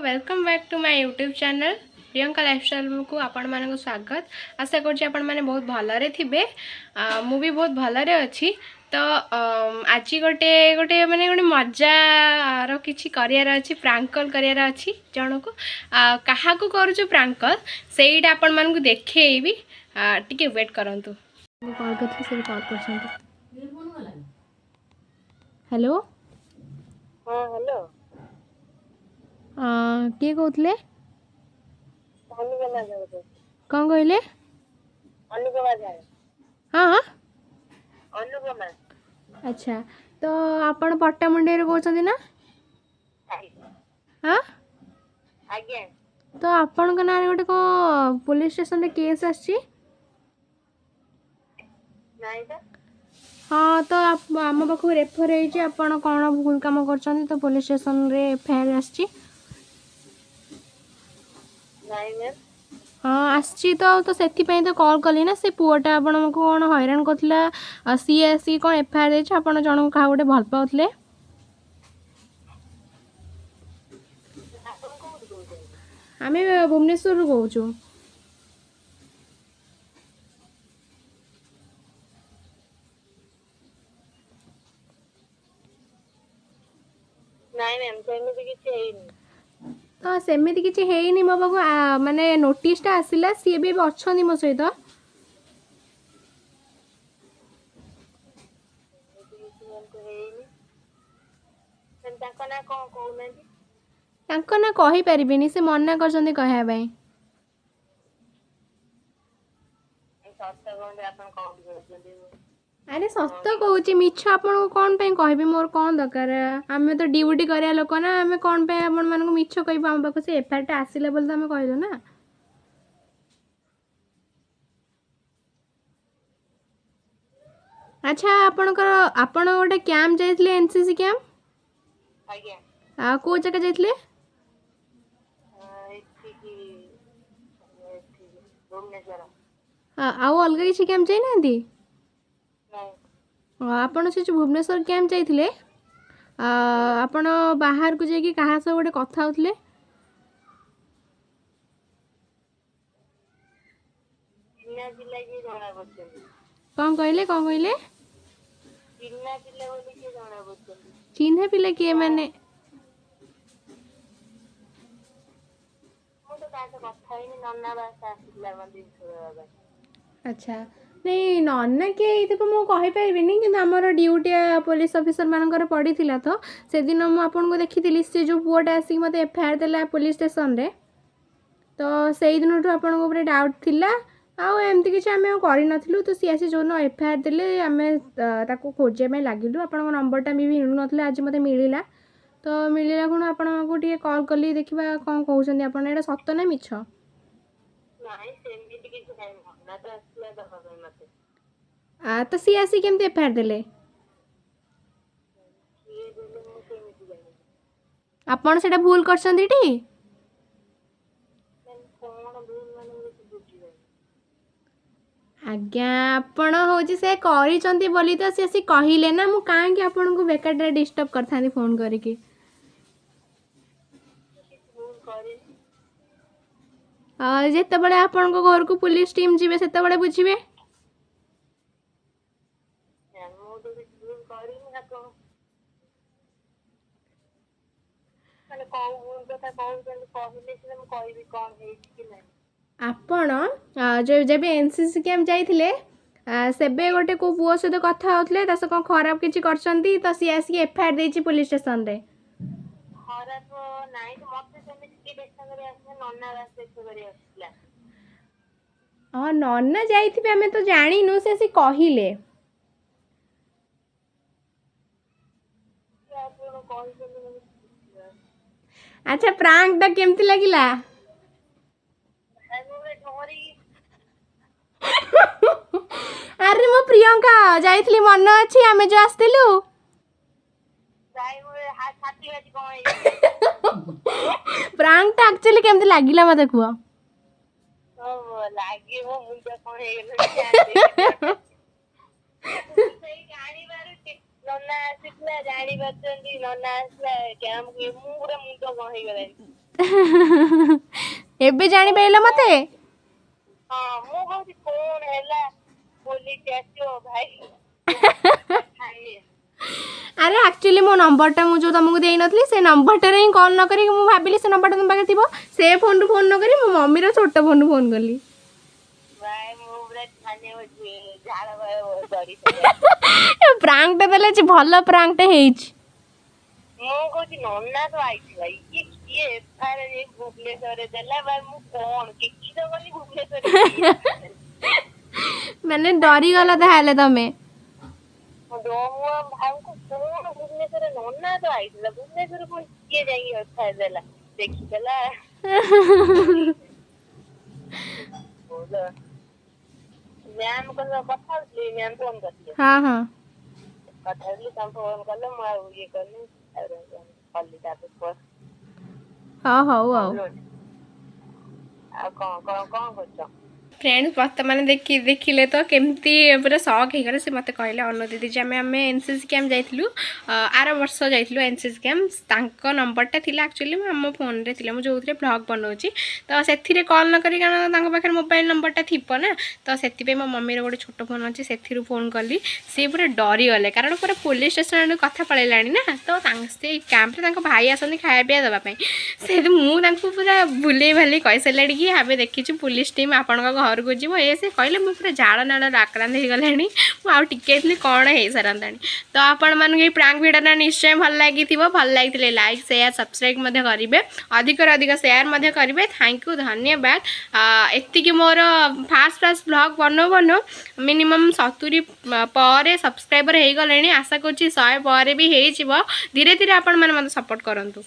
Welcome back to my YouTube channel Priyanka ଲାଇଫଷ୍ଟାଇଲ୍କୁ ଆପଣମାନଙ୍କୁ ସ୍ୱାଗତ। ଆଶା କରୁଛି ଆପଣମାନେ ବହୁତ ଭଲରେ ଥିବେ। ମୁଁ ବି ବହୁତ ଭଲରେ ଅଛି। ତ ଆଜି ଗୋଟେ ଗୋଟେ ମାନେ ଗୋଟେ ମଜାର କିଛି କରିବାର ଅଛି, ପ୍ରାଙ୍କ କଲ୍ କରିବାର ଅଛି ଜଣକୁ। କାହାକୁ କରୁଛୁ ପ୍ରାଙ୍କ କଲ୍, ସେଇଟା ଆପଣମାନଙ୍କୁ ଦେଖେଇବି। ଟିକେ ୱେଟ୍ କରନ୍ତୁ। ମୁଁ କଲ୍ କରିଥିଲି, ସେ କଲ୍ କରିଛନ୍ତି। ହ୍ୟାଲୋ। ହଁ, ହ୍ୟାଲୋ। କିଏ କହୁଥିଲେ? ଅନୁପମା ଝାଳ କହୁଛି। କ'ଣ କହିଲେ? ଅନୁପମା ଝାଳ। ହଁ। ଅନୁପମା। ଆଚ୍ଛା, ତ ଆପଣ ପଟ୍ଟାମୁଣ୍ଡେଇରୁ କହୁଛନ୍ତି ନା? ହଁ। ଆଜ୍ଞା। ତ ଆପଣଙ୍କ ନାଁରେ ଗୋଟେ କ'ଣ ପୋଲିସ ଷ୍ଟେସନରେ କେସ୍ ଆସିଛି? ନାଇଁ ତ। ହଁ, ତ ଆମ ପାଖକୁ ରେଫର୍ ହେଇଛି, ଆପଣ କ'ଣ ଭୁଲ କାମ କରିଛନ୍ତି, ତ ପୋଲିସ ଷ୍ଟେସନରେ ଏଫଆଇଆର୍ ଆସିଛି। ନାଇଁ ମ୍ୟାମ୍। ହଁ, ଆସିଛି ତ। ତ ସେଥିପାଇଁ ତ କଲ୍ କଲି ନା। ସେ ପୁଅଟା ଆପଣଙ୍କୁ କ'ଣ ହଇରାଣ କରୁଥିଲା, ଆଉ ସିଏ ଆସିକି କ'ଣ ଏଫଆଇଆର୍ ଦେଇଛି, ଆପଣ ଜଣଙ୍କୁ କାହାକୁ ଗୋଟେ ଭଲ ପାଉଥିଲେ। ଆପଣ କୋଉଠୁ କହୁଛନ୍ତି? ଆମେ ଭୁବନେଶ୍ୱରରୁ କହୁଛୁ। ନାଇଁ ମ୍ୟାମ୍, ସେମିତି କିଛି ହେଇନି। ତ ସେମିତି କିଛି ହେଇନି, ମୋ ପାଖକୁ ମାନେ ନୋଟିସ୍ଟା ଆସିଲା। ସିଏ ବି ଏବେ ଅଛନ୍ତି ମୋ ସହିତ। ସେମିତି କିଛି ମ୍ୟାମ୍ ତ ହେଇନି। ମ୍ୟାମ୍, ତାଙ୍କ ନାଁ କ'ଣ କହୁନାହାନ୍ତି? ତାଙ୍କ ନାଁ କହିପାରିବିନି, ସେ ମନା କରିଛନ୍ତି କହିବା ପାଇଁ। ଏ ସତ କୁହନ୍ତୁ, ଆପଣ କୋଉଠି କହୁଛନ୍ତି? ଆରେ, ସତ କହୁଛି, ମିଛ ଆପଣଙ୍କୁ କ'ଣ ପାଇଁ କହିବି? ମୋର କ'ଣ ଦରକାର? ଆମେ ତ ଡ୍ୟୁଟି କରିବା ଲୋକ ନା, ଆମେ କ'ଣ ପାଇଁ ଆପଣମାନଙ୍କୁ ମିଛ କହିବୁ? ଆମ ପାଖକୁ ସେ ଏଫଆଇଆର୍ଟା ଆସିଲା ବୋଲି ତ ଆମେ କହିଲୁ ନା। ଆଚ୍ଛା, ଆପଣଙ୍କର ଆପଣ ଗୋଟେ କ୍ୟାମ୍ପ ଯାଇଥିଲେ, ଏନ୍ ସି ସି କ୍ୟାମ୍ପ? ଆଜ୍ଞା। ଆଉ କେଉଁ ଜାଗା ଯାଇଥିଲେ? ଏଠିକି ଏଠିକି ଭୁବନେଶ୍ୱର। ଆଉ ଅଲଗା କିଛି କ୍ୟାମ୍ପ ଯାଇନାହାନ୍ତି? ନାଇଁ। ଆପଣ ସେ ଯେଉଁ ଭୁବନେଶ୍ୱର କ୍ୟାମ୍ପ ଯାଇଥିଲେ, ଆପଣ ବାହାରକୁ ଯାଇକି କାହା ସହ ଗୋଟେ କଥା ହେଉଥିଲେ? ଚିହ୍ନା ପିଲା କିଏ ଜଣା ପଡୁଛନ୍ତି। କ'ଣ କହିଲେ? କ'ଣ କହିଲେ? ଚିହ୍ନା ପିଲା ବୋଲି କିଏ ଜଣା ପଡୁଛନ୍ତି। ଚିହ୍ନା ପିଲା କିଏ ମାନେ? ମୁଁ ତ କାହା ସହ କଥା ହେଇନି, ନନା ବାସ ଆସିଥିଲା ମୋ ଜିନିଷ ଦେବା ପାଇଁ। ଆଚ୍ଛା, ନାଇଁ, ନନା କିଏ ହେଇଥିବ ମୁଁ କହିପାରିବିନି, କିନ୍ତୁ ଆମର ଡ୍ୟୁଟିଆ ପୋଲିସ ଅଫିସରମାନଙ୍କର ପଡ଼ିଥିଲା। ତ ସେଦିନ ମୁଁ ଆପଣଙ୍କୁ ଦେଖିଥିଲି, ସେ ଯେଉଁ ପୁଅଟା ଆସିକି ମୋତେ ଏଫଆଇଆର୍ ଦେଲା ପୋଲିସ ଷ୍ଟେସନରେ, ତ ସେଇ ଦିନଠୁ ଆପଣଙ୍କ ଉପରେ ଡାଉଟ୍ ଥିଲା। ଆଉ ଏମିତି କିଛି ଆମେ ଆଉ କରିନଥିଲୁ। ତ ସିଏ ଆସି ଯେଉଁଦିନ ଏଫଆଇଆର୍ ଦେଲେ, ଆମେ ତାକୁ ଖୋଜିବା ପାଇଁ ଲାଗିଲୁ। ଆପଣଙ୍କ ନମ୍ବରଟା ବି ମିଳୁନଥିଲା, ଆଜି ମୋତେ ମିଳିଲା। ତ ମିଳିଲା ଖୁଣୁ ଆପଣଙ୍କୁ ଟିକେ କଲ୍ କଲି, ଦେଖିବା କ'ଣ କହୁଛନ୍ତି ଆପଣ, ଏଇଟା ସତ ନା ମିଛ? ନାଇଁ, ସେମିତି କିଛି ନାହିଁ। ନନା ତ ଆସିଥିଲା ଦେବା ପାଇଁ ମତେ। ତ ସିଏ ଆସିକି କେମିତି ଏଫଆଇଆର୍ ଦେଲେ? କିଏ ଦେଲେ ମୁଁ କେମିତି ଜାଣିବି? ଆପଣ ସେଇଟା ଭୁଲ କରିଛନ୍ତି ଟି। ମ୍ୟାମ୍, କ'ଣ ଭୁଲ ମାନେ ମୁଁ କିଛି ବୁଝିପାରୁନି। ଆଜ୍ଞା, ଆପଣ ହେଉଛି ସେ କରିଛନ୍ତି ବୋଲି ତ ସେ ଆସି କହିଲେ ନା। ମୁଁ କାହିଁକି ଆପଣଙ୍କୁ ବେକାରଟାରେ ଡିଷ୍ଟର୍ବ କରିଥାନ୍ତି ଫୋନ୍ କରିକି? ମୁଁ କିଛି ଭୁଲ କରିନି। ଯେତେବେଳେ ଆପଣଙ୍କ ଘରକୁ ପୋଲିସ ଟିମ୍ ଯିବେ, ସେତେବେଳେ ବୁଝିବେ। ମ୍ୟାମ୍, ମୁଁ ତ କିଛି ଭୁଲ କରିନି। ଆପଣ ମାନେ କୋଉ ଭୁଲ କଥା କହୁଛନ୍ତି, କହିଲେ ସିନା ମୁଁ କହିବି କ'ଣ ହେଇଛି କି ନାହିଁ। ଆପଣ ଯେବେ ଏନ୍ ସି ସି କ୍ୟାମ୍ପ ଯାଇଥିଲେ, ସେବେ ଗୋଟେ କେଉଁ ପୁଅ ସହିତ କଥା ହେଉଥିଲେ, ତା ସହ କ'ଣ ଖରାପ କିଛି କରିଛନ୍ତି, ତ ସିଏ ଆସିକି ଏଫଆଇଆର୍ ଦେଇଛି ପୋଲିସ ଷ୍ଟେସନରେ। ଖରାପ ନାଇଁ ତ, ମତେ ସେମିତି କିଏ ଦେଖା କରି ଆସିଲା, ନନା ବାସ ଦେଖା କରି ଆସିଥିଲା। ହଁ, ନନା ଯାଇଥିବେ, ଆମେ ତ ଜାଣିନୁ, ସେ ଆସି କହିଲେ। କିଏ ଆପଣ କହିଛନ୍ତି, ମୁଁ କିଛି ବୁଝିପାରୁନି। ଆଚ୍ଛା, ପ୍ରାଙ୍କଟା କେମିତି ଲାଗିଲା? ଭାଇ, ମୁଁ ପୁରା ଡରିକି ଆରେ, ମୁଁ ପ୍ରିୟଙ୍କା ଯାଇଥିଲି, ମନେ ଅଛି ଆମେ ଯୋଉ ଆସିଥିଲୁ? ଭାଇ, ମୁଁ ଛାତି ବାଜି କ'ଣ ହେଇଗଲା। ପ୍ରାଙ୍କଟା ଆକ୍ଚୁଆଲି କେମିତି ଲାଗିଲା ମତେ କୁହ। ହଁ, ଲାଗିବ, ମୁଣ୍ଡ କ'ଣ ହେଇଗଲା। ସେଇ ଜାଣିପାରୁଛି ନନା ଆସିଥିଲା, ଜାଣିପାରୁଛନ୍ତି ନନା ଆସିଲା କ୍ୟାମ୍ପକୁ, ମୁଁ ପୁରା ମୁଣ୍ଡ କ'ଣ ହେଇଗଲାଣି। ଏବେ ଜାଣିପାରିଲ କଣ? ମୋତେ? ହଁ, ମୁଁ କହୁଛି କଣ ହେଲା, ପୋଲିସ ଆସିବ ଭାଇ, ପୁରା ଛାନିଆ। ଆରେ ଆକ୍ଚୁଆଲି ମୋ ନମ୍ବରଟା ମୁଁ ଯେଉଁ ତୁମକୁ ଦେଇନଥିଲି, ସେ ନମ୍ବରଟାରେ ହିଁ କଲ୍ ନ କରିକି, ମୁଁ ଭାବିଲି ସେ ନମ୍ବରଟା ତୁମ ପାଖରେ ଥିବ, ସେ ଫୋନ୍ରୁ ଫୋନ୍ ନ କରି ମୋ ମମିର ଛୋଟ ଫୋନ୍ରୁ ଫୋନ୍ କଲି। ଭାଇ, ମୁଁ ପୁରା ଛାନିଆ ହଉଛି, ଝାଳ ଫାଳ ଗଡି ସାରିଲାଣି। ପ୍ରାଙ୍କଟା ଦେଲେ ଆଜି ଭଲ ପ୍ରାଙ୍କଟେ ହେଇଛି। ମୁଁ କହୁଛି ନନା ତ ଆଇଥିଲା, ଇଏ କିଏ ଏଫଆଇଆର ଯାଇ ଭୁବନେଶ୍ୱରରେ ଦେଲା? ଭାଇ, ମୁଁ କଣ କିଛି ତ ଗଲି ଭୁବନେଶ୍ୱରରେ କିଏ ଏଫଆଇଆର ଦେଲା? ମାନେ ଡରିଗଲ ତାହେଲେ ତମେ? ମୁଁ ଭାଇଙ୍କୁ କଣ, ଭୁବନେଶ୍ୱରରେ ନନା ତ ଆଇଥିଲା, ଭୁବନେଶ୍ୱରରେ ପୁଣି କିଏ ଯାଇକି ଏଫଆଇଆର ଦେଲା, ଦେଖିଦେଲା। ମ୍ୟାମଙ୍କ ସହ କଥା ହଉଥିଲି, ମ୍ୟାମ ଫୋନ କରିଥିଲେ। ହଁ ହଁ। କଥା ହଉଥିଲି, ତମେ ଫୋନ କଲ, ମୁଁ ଆଉ ଇଏ କଲି, ତାପରେ କଲି ତାପରେ ଫୋନ। ହଁ, ହଉ ଆଉ। ଆଉ କଣ କଣ କଣ କରୁଛ? ଫ୍ରେଣ୍ଡସ୍, ବର୍ତ୍ତମାନ ଦେଖିଲେ ତ କେମିତି ପୁରା ସକ୍ ହେଇଗଲେ। ସେ ମୋତେ କହିଲେ, ଅନୁ ଦିଦି, ଯେ ଆମେ ଏନ୍ ସି ସି କ୍ୟାମ୍ପ ଯାଇଥିଲୁ, ଆର ବର୍ଷ ଯାଇଥିଲୁ ଏନ୍ ସି ସି କ୍ୟାମ୍ପ। ତାଙ୍କ ନମ୍ବରଟା ଥିଲା ଆକ୍ଚୁଆଲି ମୁଁ ଆମ ଫୋନ୍ରେ ଥିଲା, ମୁଁ ଯେଉଁଥିରେ ଭ୍ଲଗ୍ ବନାଉଛି। ତ ସେଥିରେ କଲ୍ ନ କରି, କାରଣ ତାଙ୍କ ପାଖରେ ମୋବାଇଲ୍ ନମ୍ବରଟା ଥିବ ନା, ତ ସେଥିପାଇଁ ମୋ ମମିର ଗୋଟେ ଛୋଟ ଫୋନ୍ ଅଛି, ସେଥିରୁ ଫୋନ୍ କଲି। ସିଏ ପୁରା ଡରିଗଲେ, କାରଣ ପୁରା ପୋଲିସ୍ ଷ୍ଟେସନ୍ ଆଡ଼ୁ କଥା ପଳେଇଲାଣି ନା। ତ ସେଇ କ୍ୟାମ୍ପରେ ତାଙ୍କ ଭାଇ ଆସନ୍ତି ଖାଇବା ପିଇବା ଦେବା ପାଇଁ। ସେଠି ମୁଁ ତାଙ୍କୁ ପୁରା ଭୁଲେଇ ଭାଲେଇ କହିସାରିଲାଣି କି ଆମେ ଦେଖିଛୁ, ପୋଲିସ୍ ଟିମ୍ ଆପଣଙ୍କ ଘରକୁ ଯିବ। ଏ ସେ କହିଲେ, ମୁଁ ପୁରା ଝାଳ ନାଳରେ ଆକ୍ରାନ୍ତ ହେଇଗଲାଣି। ମୁଁ ଆଉ ଟିକେ ହେଇଥିଲି କ'ଣ ହେଇସାରନ୍ତାଣି। ତ ଆପଣମାନଙ୍କୁ ଏଇ ପ୍ରାଙ୍କ ଭିଡ଼ିଓଟା ନିଶ୍ଚୟ ଭଲ ଲାଗିଥିବ। ଭଲ ଲାଗିଥିଲେ ଲାଇକ୍, ସେୟାର, ସବସ୍କ୍ରାଇବ୍ ମଧ୍ୟ କରିବେ, ଅଧିକରୁ ଅଧିକ ସେୟାର ମଧ୍ୟ କରିବେ। Thank you, ଧନ୍ୟବାଦ। ଏତିକି ମୋର ଫାଷ୍ଟ ଫାଷ୍ଟ ଭ୍ଲଗ୍ ବନଉ ବନଉ ମିନିମମ୍ 70 ପରେ ସବସ୍କ୍ରାଇବର ହେଇଗଲେଣି। ଆଶା କରୁଛି 100 ପରେ ବି ହେଇଯିବ। ଧୀରେ ଧୀରେ ଆପଣମାନେ ମୋତେ ସପୋର୍ଟ କରନ୍ତୁ।